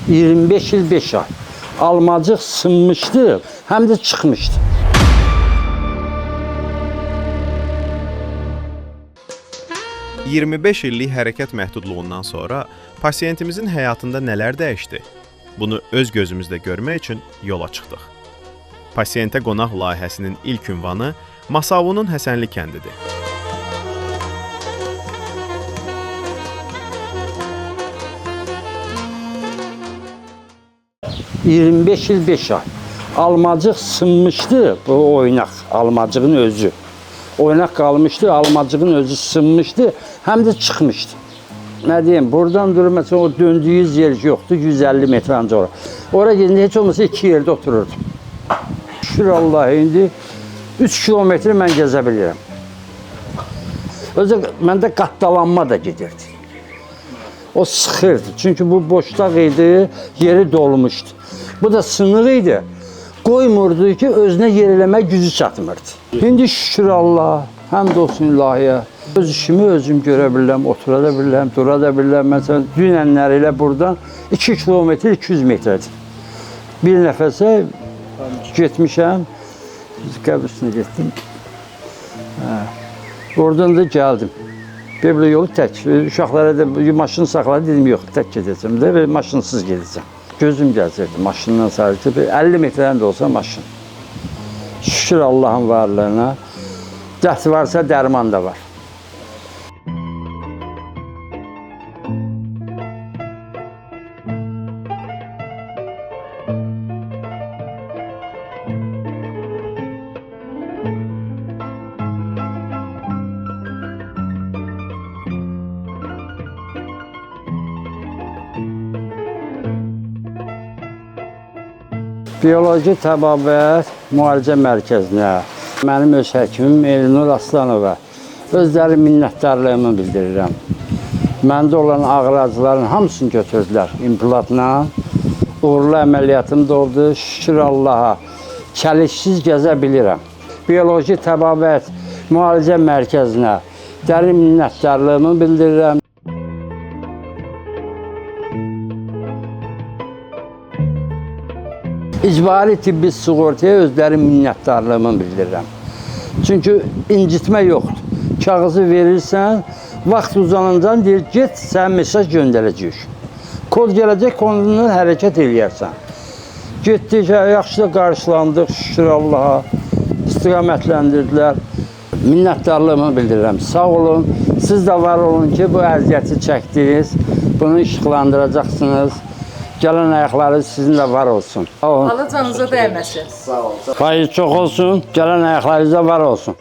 25 il 5 ay. Almacıq sınmışdı, həm də çıxmışdı. "25 illik hərəkət məhdudluğundan sonra pasiyentimizin həyatında nələr dəyişdi? Bunu öz gözümüzlə görmək üçün yola çıxdıq. Pasiyentə qonaq layihəsinin ilk ünvanı Masavunun Həsənli kəndidir. "25 il 5 ay. Almacıq sınmışdı, bu oynaq, almacığın özü. Oynaq qalmışdı, almacığın özü sınmışdı, həm də çıxmışdı. Nə deyim, buradan durur, məsələn, o döndüyüz yer yoxdur, 150 metr ancaq ora. Ora gedəndə heç olmasa iki yerdə otururdum. Şükür Allaha, indi 3 kilometr mən gəzə bilirəm. Özü məndə qattalanma da gedirdi. O sıxırdı. Çünki bu boşlaq idi, yeri dolmuşdu. Bu da sınıq idi. Qoymurdu ki, özünə yer eləmək gücü çatmırdı. İndi şükür Allaha, həmd olsun ilahiyə. Öz işimi özüm görə bilirəm, otura da bilirəm, dura da bilirəm. Məsələn, dünənlər ilə buradan 2 kilometr 200 metrədir. Bir nəfəsə getmişəm, qəbir üstünə getdim. Hə. Oradan da gəldim. Belə yolu tək. Uşaqlara da maşın saxladı, dedim yox, tək gedəcəm də və maşınsız gedəcəm. Gözüm gəzirdi maşından sadəcə bir 50 metrdən də olsa maşın. Şükür Allahın varlığına. Dərd varsa dərman da var. Bioloji Təbabət Müalicə Mərkəzinə mənim öz həkimim Elnur Aslanova özləri minnətdarlığımı bildirirəm. Məndə olan ağrı acıların hamısını götürdülər implantla. Uğurlu əməliyyatım da oldu. Şükür Allaha. Çəlişsiz gəzə bilirəm. Bioloji Təbabət Müalicə Mərkəzinə dərin minnətdarlığımı bildirirəm. İcbari tibbi sığortaya özləri minnətdarlığımı bildirirəm. Çünki incitmə yoxdur. Kağızı verirsən, vaxt uzanınca deyir, get, sən mesaj göndərəcəyik. Kod gələcək, onunla hərəkət eləyərsən. Getdik, yaxşı da qarşılandıq, şükür Allaha, istiqamətləndirdilər. Minnətdarlığımı bildirirəm. Sağ olun, siz də var olun ki, bu əziyyəti çəkdiniz, bunu işıqlandıracaqsınız. Gələn ayaqları sizin də var olsun. Sağ olun. Allah canınıza dəyməsin. Faiz çox olsun, gələn ayaqlarınıza var olsun.